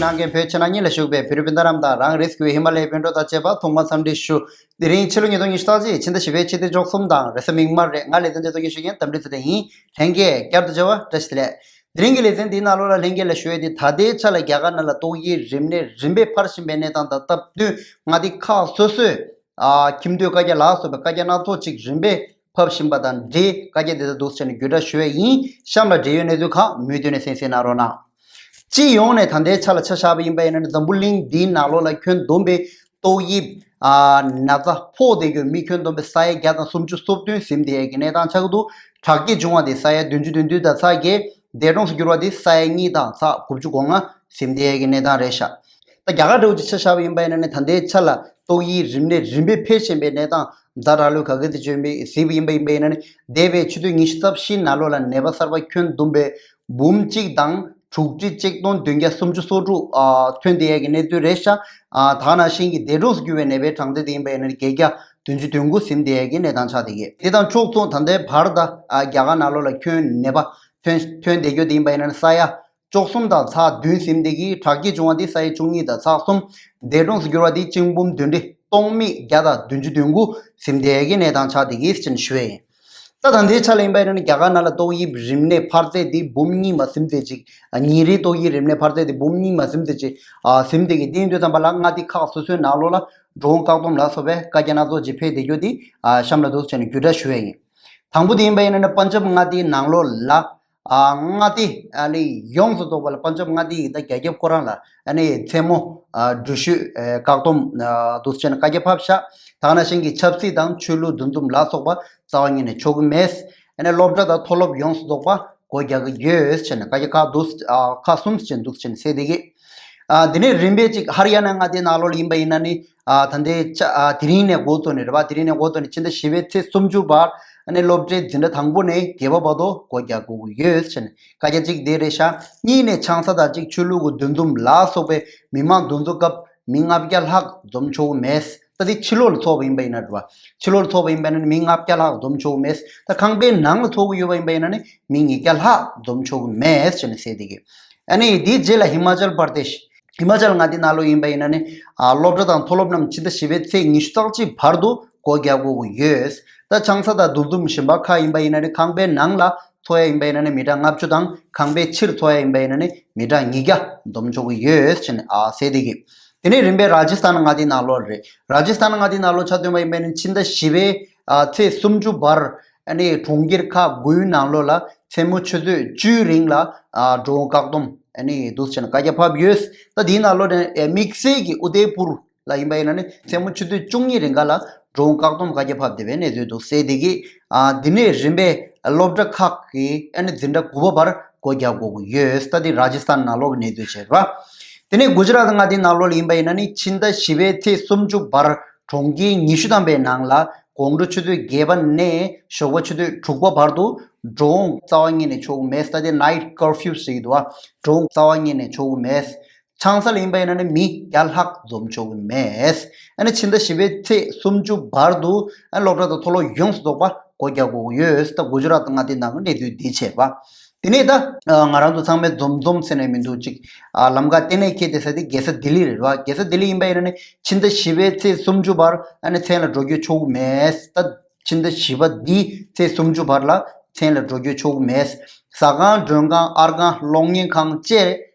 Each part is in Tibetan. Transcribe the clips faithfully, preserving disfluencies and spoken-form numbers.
གནང་མཁན་བོད་ཕྱི་ནང་གཉིས་ལ་བཞུགས་པའི་བོད་རིགས་སྤུན་ཟླ་རྣམས་དང་། རང་རེ་ཟུང་གི་ཧི་མ་ལ་ཡའི་བོད་འབྲོག་དང་བཅས་པ་ཐོག་མར་འཚམས་འདྲི་ཞུ། དེ་རིང་ཕྱི་ལོ་ཉིས་སྟོང་ཉི་ཤུ་རྩ་གཅིག་ཕྱི་ཟླ་བཞི་པའི་ཕྱི་ཚེས་བཅུ་གསུམ་དང་རེས་གཟའ་མིག་དམར་རེད། ང་ལེ་ཚན་འདི་ཚོགས་ཞུ་མཁན་དམ་འབྲི་ཚེ་བརྟན་ཡིན། ལྷན་རྒྱས་བསྐྱར་དུ་མཇལ་བ་བཀྲ་ཤིས་བདེ་ལེགས། དེ་རིང་གི་ལེ་ཚན་འདིའི་ནང་ལོགས་ལ་ལྷན་རྒྱས་ལ་ཞུ་ཡས་དེ། ད་ལྟའི་ཆ་ལ་རྒྱ་གར་ནང་ལ་ཏོག་དབྱིབས་རིམས་ནད་རིམ་པས་འཕར་བཞིན་པའི་གནས་སྟངས་དང་སྟབས་བསྟུན་མངའ་སྡེ་ཁག་སོ་སོས་ཨ་ཁྱིམ་སྡོད་བཀའ་རྒྱ་ལ་སོགས་པའི་བཀའ་རྒྱ་སྣ་ཚོགས་ཅིག་རིམ་པས་ཕབ་བཞིན་པ་དང་འབྲེལ་བཀའ་རྒྱ་དེ་དག་འདུག་སེ་བྱས་ནས་བརྒྱུད་བསྒྲགས་ཞུ་ཡས་ཡིན། གཤམ་ལ་འབྲེལ་ཡོད་གནས་ཚུལ་ཁག་མུ་མཐུད་ནས་གསན་གཟིགས་གནང་རོགས་གནང་། སྤྱི་ཡོངས་ནས་ད་ལྟའི་ཆ་ལ་ཆ་བཞག་པ་ཡིན་པ་ཡིན་ན། འཛམ་བུ་གླིང་འདིའི་ནང་ལོགས་ལ་ཁྱོན་བསྡོམས་པའི་ཏོག་དབྱིབས་ཨ་ན་ཚ་ཕོག་བསྡད་རྒྱུ་མི་ཁྱོན་བསྡོམས་པའི་ས་ཡ་བརྒྱ་དང་སུམ་ཅུ་སོ་བདུན་ཟིན་བསྡད་ཡས་ཀྱི་གནས་སྟངས་ཆགས་ཀྱི་འདུག་དྲག་སྐྱེད་བྱུང་བ་དེ་ས་ཡ་བདུན་ཅུ་དོན་བདུན་དང་ཚེག་བརྒྱད། འདས་གྲོངས་སུ་གྱུར་བ་དེ་ས་ཡ་གཉིས་དང་ཚེག་དགུ་བཅུ་གོ་ལྔ་ཟིན་བསྡད་ཡས་ཀྱི་གནས་སྟངས་རེད་ཤག་ད་རྒྱ་གར་འདྲ་བོ་ཅིག་ཆ་བཞག་པ་ཡིན་པ་ཡིན་ན་ནི། ད་ལྟའི་ཆ་ལ་ཏོག་དབྱིབས་རིམས་ནད་རིམ་པས་འཕེལ་བཞིན་པའི་གནས་སྟངས་ཛ་དྲག་ལོས་ག་གེ་དེ་བྱོན་པའི་གཟིགས་པ་ཡིན་པ་ཡིན་པ་ཡིན་ན་ནི། འདས་པའི་ཆུ་ཚོད་ཉི་ཤུ་རྩ་བཞི་ནང་ལོགས་ལ་ནད་པ་གསར་པ་ཁྱོན་བསྡོམས་པའི་འབུམ་གཅིག་དང་དྲུག་ཁྲི་གཅིག་སྟོང་བདུན་བརྒྱ་སུམ་ཅུ་སོ་དྲུག་ཨ་ཐོན་བསྡད་ཡས་ཀྱི་གནས་ཚུལ་རེད་ཤག་ཨ་ད་ག་ནང་བཞིན་གྱི་འདས་གྲོངས་སུ་གྱུར་བའི་ནད་པའི་གྲངས་ཚད་དེ་ཡིན་པ་ཡིན་ན་ནི་བརྒྱད་བརྒྱ་བདུན་ཅུ་དོན་དགུ་ཟིན་བསྡད་ཡས་ཀྱི་གནས་སྟངས་ཆགས་བསྡད་ཀྱི། དེ་དང་ཕྱོགས་མཚུངས་ད་ལྟའི་བར་ད་ཨ་རྒྱ་གར་ནང་ལོགས་ལ་ཁྱོན་ནད་པ་ཐོན་ཐོན་བསྡད་རྒྱུ་དེ་ཡིན་པ་ཡིན་ན་ནི་ས་ཡ་བཅུ་གསུམ་དང་ཚེག་བདུན་ཟིན་བསྡད་ཀྱི། དྲག་སྐྱེད་བྱུང་བ་དེ་ས་ཡ་བཅུ་གཉིས་དང་ཚེག་གསུམ། འདས་གྲོངས་སུ་གྱུར་བ་དེ་གཅིག་འབུམ་བདུན་ཁྲི་སྟོང་མེད་བརྒྱ་དང་བདུན་ཅུ་དོན་དགུ་ཟིན་བསྡད་ཀྱི་གནས་སྟངས་ཆགས་བསྡད་ཀྱི་ཟེར་ནས་ཞུ་ཡས་ཡིན། ད་ད་ལྟའི་ཆ་ལ་ཡིན་པ་ཡིན་ན་ནི་རྒྱ་གར་ནང་ལ་ཏོག་དབྱིབས་རིམས་ནད་འཕར་ཚད་དེ་འབུམ་གཉིས་མ་ཟིན་ཚད་ཅིག་ཨ་ཉིན་རེའི་ཏོག་དབྱིབས་རིམས་ནད་འཕར་ཚད་དེ་འབུམ་གཉིས་མ་ཟིན་ཚད་ཅིག་ཨ་ཟིན་བསྡད་ཀྱི། དེ་ཡིན་དུས་ཙམ་པ་ལ་མངའ་སྡེ་ཁག་སོ་སོའི་ནང་ལོགས་ལ་འགྲོ་འོང་བཀག་སྡོམ་ལ་སོགས་པའི་བཀའ་རྒྱ་སྣ་ཚོགས་ཅིག་ཕེབས་བསྡད་རྒྱུ་དེ་ཨ་གཤམ་ལ་འདུག་སེ་བྱས་ནས་བརྒྱུད་བསྒྲགས་ཞུ་ཡས་ཡིན། དང་པོ་དེ་ཡིན་པ་ཡིན་ན་ནི་པན་ཇབ་མངའ་སྡེའི་ནང་ལོགས་ལ། ཨ་མངའ་སྡེ་ཨ་ནི་ཡོངས་སུ་རྫོགས་པ་ལ་པན་ཇབ་མངའ་སྡེ་ཡི་ད་རྒྱ་ཁྱབ་ཁོ་རང་ལ་ཨ་ནི་མཚན་མོ་ཨ་འགྲུལ་བཞུད་ཨ་བཀག་སྡོམ་ཨ་འདུག་སེ་བྱས་ནས་བཀའ་རྒྱ་ཕབ་ཤག་ད་ག་ནང་བཞིན་གྱི་ཆབ་སྲིད་དང་ཆོས་ལུགས་འདུ་འཛོམས་ལ་སོགས་པ་རྩ་བ་ཉིད་ནས་ཆོག་གི་མེད། ཨ་ནི་སློབ་གྲྭ་དང་མཐོ་སློབ་ཡོངས་སུ་རྫོགས་པ་སྒོ་རྒྱག་གི་ཡོད་ཟེར་ནས་བཀའ་རྒྱ་ཁག་འདུག་ཨ་ཁག་གསུམ་ཟེར་འདུག་སེ་བྱས་ནས་གསལ་བསྡད་ཀྱི། ཨ་དེ་ནས་རིམ་པས་ཅིག་ཧར་ཡ་ན་མངའ་སྡེའི་ནང་ལོགས་ལ་ཡིན་པ་ཡིན་ན་ནི། ཨ་ད་ལྟའི་ཆ་ཨ་དེ་རིང་ནས་འགོ་བཙུགས་ནས་རེད་པ། དེ་རིང་ནས་འགོ་བཙུགས་ནས་ཕྱི་ཟླ་བཞི་པའི་ཚེས་སུམ་ཅུ་བར་ཨ་ནི་སློབ་གྲྭའི་འཛིན་གྲྭ་དང་པོ་ནས་བརྒྱད་པ་བར་དུ་སྒོ་རྒྱག་དགོས་ཀྱི་ཡོད་ཟེར་ནས་བཀའ་རྒྱ་གཅིག་དེ་རེད་ཤག་གཉིས་ནས་ཆང་ས་དང་གཅིག་ཆོས་ལུགས་ཀྱི་འདུ་འཛོམས་ལ་སོགས་པའི་མི་མང་འདུ་འཛོམས་སྐབས་མི་ལྔ་བརྒྱ་ལྷག་འཛོམས་ཆོག་གི་མེད། ད་དེ་ཕྱི་ལོགས་ལ་ཚོགས་པ་ཡིན་པ་ཡིན་ན་རེད་པ། ཕྱི་ལོགས་ལ་ཚོགས་པ་ཡིན་པ་ཡིན་ན་ནི་མི་ལྔ་བརྒྱ་ལྷག་འཛོམས་ཆོག་གི་མེད། ད་ཁང་པའི་ནང་ལ་ཚོགས་ཀྱི་ཡོད་པ་ཡིན་པ་ཡིན་ན་ནི་མི་ཉིས་བརྒྱ་ལྷག་འཛོམས་ཆོག་གི་མེད་ཟེར་ནས་གསལ་བསྡད་ཀྱི། ཨ་ནི་དེའི་རྗེས་ལ་ཧི་མ་ཅལ་པར་དེཤ། ཧི་མ་ཅལ་མངའ་སྡེའི་ནང་ལོགས་ཡིན་པ་ཡིན་ན་ནི་ཨ་སློབ་གྲྭ་དང་མཐོ་སློབ་རྣམས་ཕྱི་ཟླ་བཞི་པའི་ཚེས་ཉི་ཤུ་རྩ་གཅིག་བར་དུ་སྒོ་རྒྱག་དགོས་ཀྱི་ཡོད། ད་ཆང་ས་དང་འདུ་འཛོམས་གཞན་པ་ཁག་ཡིན་པ་ཡིན་ན་ནི་ཁང་པའི་ནང་ལ་ཚོགས་ཡ་ཡིན་པ་ཡིན་ན་ནི་མི་གྲངས་ལྔ་བཅུ་དང་ཁང་པའི་ཕྱིར་ཚོགས་ཡ་ཡིན་པ་ཡིན་ན་ནི་མི་གྲངས་ཉིས་བརྒྱ་འཛོམས་ཆོག་གི་ཡོད་ཟེར་ནས་ཨ་གསལ་བསྡད་ཀྱི། དེ་ནས་རིམ་པས་ར་ཇི་སྟན་མངའ་སྡེའི་ནང་ལོགས་རེད། ར་ཇི་སྟན་མངའ་སྡེའི་ནང་ལོགས་ཆ་མཐུན་པ་ཡིན་པ་ཡིན་ན་ཕྱི་ཟླ་བཞི་པའི་ཨ་ཚེས་སུམ་ཅུ་བར་ཨ་ནི་གྲོང་ཁྱེར་ཁག་དགུའི་ནང་ལོགས་ལ་མཚན་མོ་ཆུ་ཚོད་བཅུའི་རིང་ལ་ཨ་འགྲོ་འོང་བཀག་སྡོམ་ཨ་ནི་འདུག་སེ་བྱས་ནས་བཀའ་རྒྱ་ཕབ་ཡོད། ད་དེའི་ནང་ལོགས་ནས་ཨེ་དམིགས་བསལ་གྱི་ཨུ་དེ་པུར་ལ་ཡིན་པ་ཡིན་ན་ནི་མཚན་མོ་ཆུ་ཚོད་བཅུ་གཉིས་རིང་ག་ལ་འགྲོ་འོང་བཀག་སྡོམ་བཀའ་རྒྱ་ཕབ་བསྡད་པའི་གནས་ཚུལ་འདུག་གསལ་བསྡད་ཀྱི། ཨ་དེ་ནས་རིམ་པས་སློབ་གྲྭ་ཁག་གི་ཨ་ནི་འཛིན་གྲྭ་དགུ་པ་བར་སྒོ་རྒྱག་དགོས་ཀྱི་ཡོད། ད་དེ་ར་ཇི་སྟན་ནང་ལོགས་ཀྱི་གནས་ཚུལ་བྱས་རེད་པ། དེ་ནས་གུ་ཇི་རཱཏ་མངའ་སྡེའི་ནང་ལོགས་ལ་ཡིན་པ་ཡིན་ན་ནི་ཕྱི་ཟླ་བཞི་པའི་ཚེས་སུམ་ཅུ་བར་གྲོང་ཁྱེར་ཉི་ཤུ་ཐམ་པའི་ནང་ལ་དགོང་དྲོ་ཆུ་ཚོད་བརྒྱད་པ་ནས་ཞོགས་པ་ཆུ་ཚོད་དྲུག་པ་བར་དུ་འགྲོ་འོང་རྩ་བ་ཉིད་ནས་ཆོག་གི་མེད། ད་དེ་ནའིཊ་ཀར་ཕིའུ་ཟེར་གྱི་འདུག་བ། འགྲོ་འོང་རྩ་བ་ཉིད་ནས་ཆོག་གི་མེད། ཆང་ས་ལ་ཡིན་པ་ཡིན་ན་ནི་མི་བརྒྱ་ལྷག་འཛོམས་ཆོག་གི་མེད། ཨ་ནི་ཕྱི་ཟླ་བཞི་པའི་ཚེས་སུམ་ཅུ་བར་དུ་ཨ་སློབ་གྲྭ་དང་མཐོ་སློབ་ཡོངས་སུ་རྫོགས་པ་སྒོ་རྒྱག་དགོས་ཀྱི་ཡོད། ད་གུ་ཇི་རཱཏ་མངའ་སྡེའི་ནང་གི་གནས་ཚུལ་འདི་བྱས་པ། དེ་ནས་ད་ང་རང་ཚོ་ཚང་མས་འཛོམས་འཛོམས་ཟེར་ནས་མི་འདུག་ཅིག་ཨ་ལམ་ཁ་གཏན་ནས་འཁེལ་བསྡད་ས་དེ་རྒྱལ་ས་ལྡི་ལི་རེད་བ། རྒྱལ་ས་ལྡི་ལི་ཡིན་པ་ཡིན་ན་ནི་ཕྱི་ཟླ་བཞི་པའི་ཚེས་སུམ་ཅུ་བར་ཨ་ནི་མཚན་ལ་འགྲོ་རྒྱུ་ཆོག་གི་མེད། ད་ཕྱི་ཟླ་བཞི་པ་འདིའི་ཚེས་སུམ་ཅུ་བར་ལ་མཚན་ལ་འགྲོ་རྒྱུ་ཆོག་གི་མེད། ཟ་ཁང་མགྲོན་ཁང་ཨར་ཁང་གློག་བརྙན་ཁང་བཅས་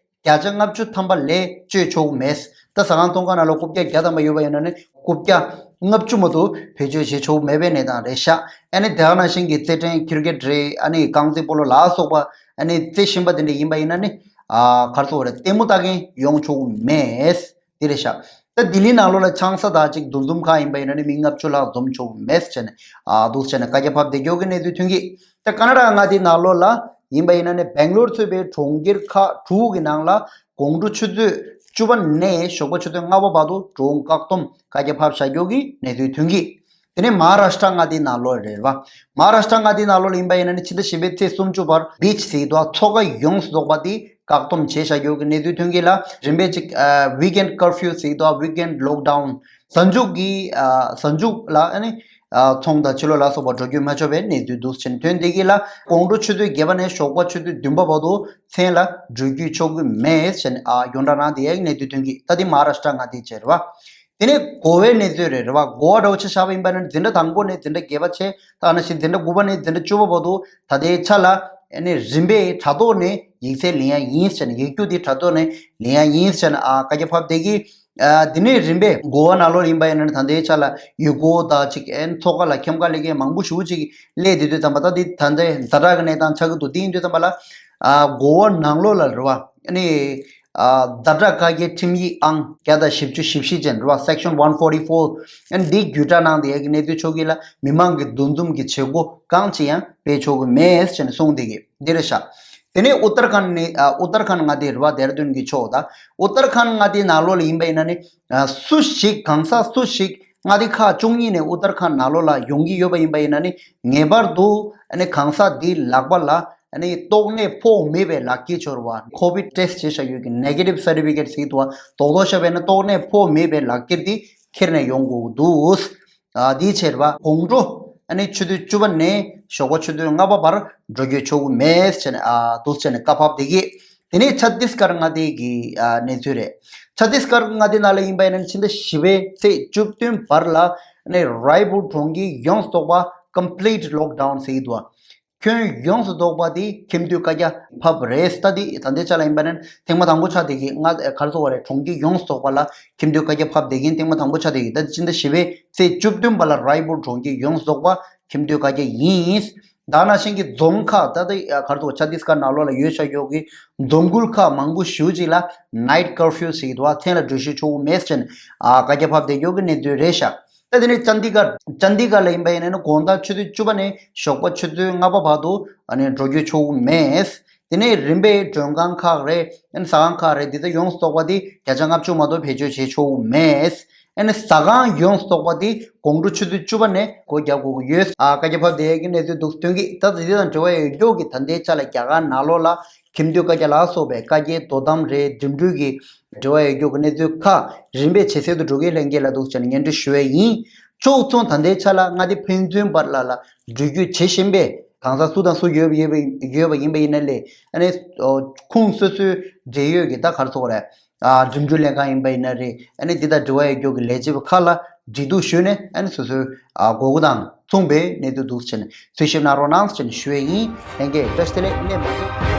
བརྒྱ་ཆ་ལྔ་བཅུ་ཐམ་པ་ལས་སྤྱོད་ཆོག་གི་མེད། ད་ཟ་ཁང་ཚོང་ཁང་ནང་ལ་རྐུབ་བཀྱག་བརྒྱ་ཐམ་པ་ཡོད་པ་ཡིན་ན་ནི་རྐུབ་བཀྱག་ལྔ་བཅུ་མ་གཏོགས་བེད་སྤྱོད་བྱེད་ཆོག་མེད་པའི་གནས་སྟངས་རེད་ཤག་ཨ་ནི་དེ་ག་ནང་བཞིན་གྱི་རྩེད་འགྲན་ཁིར་ཀེད་རེད། ཨ་ནི་རྐང་རྩེད་སྤོ་ལོ་ལ་སོགས་པ་ཨ་ནི་རྩེ་བཞིན་པ་དེ་འདྲ་ཡིན་པ་ཡིན་ན་ནི་ཨ་ག་རེ་ཟེར་དགོས་རེད། ལྟད་མོ་ལྟ་མཁན་ཡོང་ཆོག་མེད། དེ་རེད་ཤག་ད་ལྡི་ལི་ནང་ལོགས་ལ་ཆང་ས་དང་གཅིག་འདུ་འཛོམས་ཁག་ཡིན་པ་ཡིན་ན་ནི་མི་ལྔ་བཅུ་ལྷག་འཛོམས་ཆོག་མེད་ཟེར་ནས་ཨ་འདུག་ཟེར་ནས་བཀའ་རྒྱ་ཕབ་བསྡད་རྒྱུ་གི་གནས་ཚུལ་ཐོན་གྱི། ད་ཀ་ན་ཌ་མངའ་སྡེའི་ནང་ལོགས་ལ་ཡིན་པ་ཡིན་ན་ནི་སྦེང་ལོར་གཙོས་པའི་གྲོང་ཁྱེར་ཁག་དྲུག་གི་ནང་ལ་དགོང་དྲོ་ཆུ་ཚོད་བཅུ་པ་ནས་ཞོགས་པ་ཆུ་ཚོད་ལྔ་པ་བར་དུ་འགྲོ་འོང་བཀག་སྡོམ་བཀའ་རྒྱ་ཕབ་བཞག་རྒྱུ་གི་གནས་ཚུལ་ཐོན་གྱི། དེ་ནས་མ་ཧཱ་རཱ་ཤི་ཏྲ་མངའ་སྡེའི་ནང་ལོགས་རེད་བ། མ་ཧཱ་རཱ་ཤི་ཏྲ་མངའ་སྡེའི་ནང་ལོགས་ལ་ཡིན་པ་ཡིན་ན་ནི་ཕྱི་ཟླ་བཞི་པའི་ཚེས་སུམ་ཅུ་བར་བིཆ་ཟེར་གྱི་འདུག་བ། མཚོ་ཁ་ཡོངས་སུ་རྫོགས་པ་དེ་བཀག་སྡོམ་བྱས་བཞག་རྒྱུ་གི་གནས་ཚུལ་ཐོན་གྱི་ལ། རིམ་པས་ཅིག་ཨ་ཝིག་ཨེན་ཌི་ཀར་ཕིའུ་ཟེར་གྱི་འདུག་བ། ཝིག་ཨེན་ཌི་ལོག་ཌའུན། གཟའ་མཇུག་གི་ཨ་གཟའ་མཇུག་ལ་ཨ་ནི་ ཨ་ཚོང་དང་ཕྱི་ལོགས་ལ་སོགས་པ་འགྲོ་སྐྱོད་མ་ཆོག་པའི་གནས་ཚུལ་འདུག་ཟེར་ནས་ཐོན་བསྡད་ཀྱི་ལ། དགོང་དྲོ་ཆུ་ཚོད་བརྒྱད་པ་ནས་ཞོགས་པ་ཆུ་ཚོད་བདུན་པ་བར་དུ་མཚན་ལ་འགྲོ་སྐྱོད་ཆོག་གི་མེད་ཟེར་ནས་ཨ་ཡོངས་གྲགས་གནང་བསྡད་ཡག་གནས་ཚུལ་ཐོན་གྱི། ད་དེ་མ་ཧཱ་རཱ་ཤི་ཏྲ་མངའ་སྡེ་བྱས་རེད་བ། དེ་ནས་གོ་བའི་གནས་ཚུལ་རེད་རེད་བ། གོ་བ་འདྲ་བོ་ཆ་བཞག་པ་ཡིན་པ་ན་འཛིན་གྲྭ་དང་པོ་ནས་འཛིན་གྲྭ་བརྒྱད་པ་བྱས། ད་ནང་བཞིན་འཛིན་གྲྭ་དགུ་པ་ནས་འཛིན་གྲྭ་བཅུ་པ་བར་དུ་ད་ལྟའི་ཆ་ལ་ཨ་ནི་རིམ་པས་དྲ་ཐོག་ནས་ཡིག་ཚད་ལེན་ཡག་ཡིན་ཟེར་ནས། ཡིག་རྒྱུགས་དེ་དྲ་ཐོག་ནས་ལེན་ཡག་ཡིན་ཟེར་ནས་ཨ་བཀའ་རྒྱ་ཕབ་བསྡད་ཀྱི། ཨ་དེ་ནས་རིམ་པས་གོ་བ་ནང་ལོགས་ཡིན་པ་ཡིན་ན་ད་ལྟའི་ཆ་ལ་ཡུལ་སྐོར་དང་ཅིག་ཨ་ནི་མཚོ་ཁ་ལ་ཁྱིམ་ཁ་སླེབས་མཁན་མང་པོ་ཞེ་པོ་ཅིག་སླེབས་བསྡད་དུས་ཙམ་པ། ད་འདི་ད་ལྟའི་ཛ་དྲག་གི་གནས་སྟངས་ཆགས་ཀྱི་འདུག་དེ་ཡིན་དུས་ཙམ་པ་ལ་ཨ་གོ་བ་ནང་ལོགས་ལ་རེད་བ། ཨ་ནི་ཨ་ཛ་དྲག་བཀའ་རྒྱའི་ཁྲིམས་ཡིག་ཨང་བརྒྱ་དང་བཞི་བཅུ་ཞེ་བཞི་ཅན་རེད་བ། Section one forty four། ཨ་ནི་འདི་བརྒྱུད་བསྒྲགས་གནང་བསྡད་ཡག་གི་གནས་ཚུལ་ཆོག་གི་ལ། མི་མང་གི་འདུ་འཛོམས་ཀྱི་བྱེད་སྒོ་གང་ཅི་ཡང་སྤེལ་ཆོག་གི་མེད་ཟེར་ནས་གསུངས་བསྡད་ཀྱི། འདི་རེད་ཤག་དེ་ནས་ཨུ་ཏར་ཁན་ནི་ཨ་ཨུ་ཏར་ཁན་མངའ་སྡེ་རེད་བ། དེ་ར་དུན་གྱི་ཕྱོགས། ད་ཨུ་ཏར་ཁན་མངའ་སྡེའི་ནང་ལོགས་ལ་ཡིན་པ་ཡིན་ན་ནི་ཨ་སུ་ཞིག་གང་ཟག་སུ་ཞིག་མངའ་སྡེ་ཁག་བཅུ་གཉིས་ནས་ཨུ་ཏར་ཁན་ནང་ལོགས་ལ་ཡོང་གི་ཡོད་པ་ཡིན་པ་ཡིན་ན་ནི། ངེས་པར་དུ་ཨ་ནི་གང་ཟག་འདིའི་ལག་པ་ལ་ཨ་ནི་ཏོག་ནད་ཕོག་མེད་པའི་ལག་འཁྱེར་ཅིག་ཡོད་རེད་བ། ཁོ་བིད་ཊེ་སི་ཊི་བྱས་བཞག་ཡོད་ཀྱི་ནེ་གེ་ཊིབ་སར་ཊི་ཕི་ཀེ་ཊི་ཟེར་གྱི་འདུག་བ། རྡོག་རྡོག་བཞག་པ་ཡིན་ན་ཏོག་ནད་ཕོག་མེད་པའི་ལག་འཁྱེར་འདི་འཁྱེར་ནས་ཡོང་དགོས་ཀྱི་འདུག་ཨ་དེའི་ཕྱིར་བ་དགོང་དྲོ་ཨ་ནི་ཆུ་ཚོད་བཅུ་པ་ནས་ཞོགས་པ་ཆུ་ཚོད་ལྔ་པ་བར་འགྲོ་སྐྱོད་ཆོག་གི་མེད་ཟེར་ནས་ཨ་འདུག་ཟེར་ནས་བཀའ་ཕབ་བསྡད་ཀྱི། དེ་ནས་ཆ་ཏིས་གར་མངའ་སྡེ་གི་ཨ་གནས་ཚུལ་རེད། ཆ་ཏིས་གར་མངའ་སྡེ་ནང་ལ་ཡིན་པ་ཡིན་ན་ཕྱི་ཟླ་བཞི་པའི་ཚེས་བཅུ་བདུན་བར་ལ་ཨ་ནི་རའི་པུར་གྲོང་ཁྱེར་ཡོངས་སུ་རྫོགས་པ་ཀམ་པི་ལིཊ་ལོག་ཌའུན་ཟེར་གྱི་འདུག་བ། ཁྱོན་ཡོངས་སུ་རྫོགས་པ་དེ་ཁྱིམ་སྡོད་བཀའ་རྒྱ་ཕབ་རེད། ད་དེ་ད་ལྟའི་ཆ་ལ་ཡིན་པ་ན་ཐེངས་མ་དང་པོ་ཆགས་བསྡད་ཀྱི། ང་ག་རེ་ཟེར་དགོས་རེད། གྲོང་ཁྱེར་ཡོངས་སུ་རྫོགས་པ་ལ་ཁྱིམ་སྡོད་བཀའ་རྒྱ་ཕབ་བསྡད་མཁན་ཐེངས་མ་དང་པོ་ཆགས་བསྡད་ཀྱི། ད་ཕྱི་ཟླ་བཞི་པའི་ཚེས་བཅུ་བདུན་བར་ལ་རའི་པུར་གྲོང་ཁྱེར་ཡོངས་སུ་རྫོགས་པ་ཁྱིམ་སྡོད་བཀའ་རྒྱ་ཡིན། ད་ནང་བཞིན་གྱི་རྫོང་ཁག་ད་ལྟ་ག་རེ་ཟེར་དགོས། ཆ་ཏིས་གར་ནང་ལོགས་ལ་ཡོད་བཞག་ཡོད་ཀྱི་རྫོང་ཁུལ་ཁག་མང་པོ་ཞེ་པོ་ཅིག་ལ་ནའིཊ་ཀར་ཕིའུ་ཟེར་གྱི་འདུག་བ། མཚན་ལ་འགྲུལ་བཞུད་ཆོག་གི་མེད་ཟེར་ནས་ཨ་བཀའ་རྒྱ་ཕབ་བསྡད་ཡོད་ཀྱི་གནས་ཚུལ་རེད་ཤག་ད་དེ་ནས་ཅན་དི་གར། ཅན་དི་གར་ལ་ཡིན་པ་ཡིན་ན་ནི་དགོང་དག་ཆུ་ཚོད་བཅུ་པ་ནས་ཞོགས་པ་ཆུ་ཚོད་ལྔ་པ་བར་དུ་ཨ་ནི་འགྲོ་སྐྱོད་ཆོག་གི་མེད། དེ་ནས་རིམ་པས་མགྲོན་ཁང་ཁག་རེད། ཨ་ནི་ཟ་ཁང་ཁག་རེད། འདི་ཚོ་ཡོངས་སུ་རྫོགས་པ་དེ་བརྒྱ་ཆ་ལྔ་བཅུ་མ་གཏོགས་བེད་སྤྱོད་བྱེད་ཆོག་གི་མེད། ཨ་ནི་ཟ་ཁང་ཡོངས་སུ་རྫོགས་པ་དེ་དགོང་དྲོ་ཆུ་ཚོད་བཅུ་པ་ནས་སྒོ་རྒྱག་དགོས་ཀྱི་ཡོད། ཨ་བཀའ་རྒྱ་ཕབ་བསྡད་ཡག་གི་གནས་ཚུལ་འདུག་སྟོན་གྱི། ད་འདི་དང་འབྲེལ་བ་ཡོད་རྒྱུ་གི་ད་ལྟའི་ཆ་ལ་རྒྱ་གར་ནང་ལོགས་ལ་ཁྱིམ་སྡོད་བཀའ་རྒྱ་ལ་སོགས་པའི་བཀའ་རྒྱའི་དོ་དམ་རེད། འགྲིམ་འགྲུལ་གྱི་འབྲེལ་བ་ཡོད་རྒྱུ་གི་གནས་ཚུལ་ཁག་རིམ་པས་ཇེ་གསལ་དུ་འགྲོ་གི་ལྷན་རྒྱས་ལ་འདུག་ཟེར་ནས་སྙན་སྒྲོན་ཞུ་བ་ཡིན། ཕྱོགས་མཚུངས་ད་ལྟའི་ཆ་ལ་མངའ་སྡེ་ཕན་ཚུན་བར་ལ་ལ་འགྲུལ་སྐྱོད་བྱེད་བཞིན་པའི་གང་ཟག་སུ་དང་སུ་ཡོད་པ་ཡོད་པ་ཡོད་པ་ཡིན་པ་ཡིན་ན་ལས། ཨ་ནི་ཁོངས་སོ་སོའི་འབྲེལ་ཡོད་ཀྱི་ད་ག་རེ་ཟེར་དགོས་རེད། ཨ་འགྲིམ་འགྲུལ་ལྷན་ཁང་ཡིན་པ་ཡིན་ན་རེད། ཨ་ནི་འདི་དང་འབྲེལ་བ་ཡོད་རྒྱུ་གི་ལས་བྱེད་པ་ཁག་ལ་འབྲེལ་གཏུག་ཞུས་ནས་ཨ་ནི་སོ་སོའི་ཨ་དགོས་མཁོ་དང་མཚུངས་པའི་གནས་ཚུལ་འདུག་ཟེར་ནས་འཚོལ་ཞིབ་གནང་རོགས་གནང་ཟེར་ནས་ཞུ་ཡས་ཡིན། ལྷན་རྒྱས་བཀྲ་ཤིས་བདེ་ལེགས། སླེབས་མ་ཐུབ།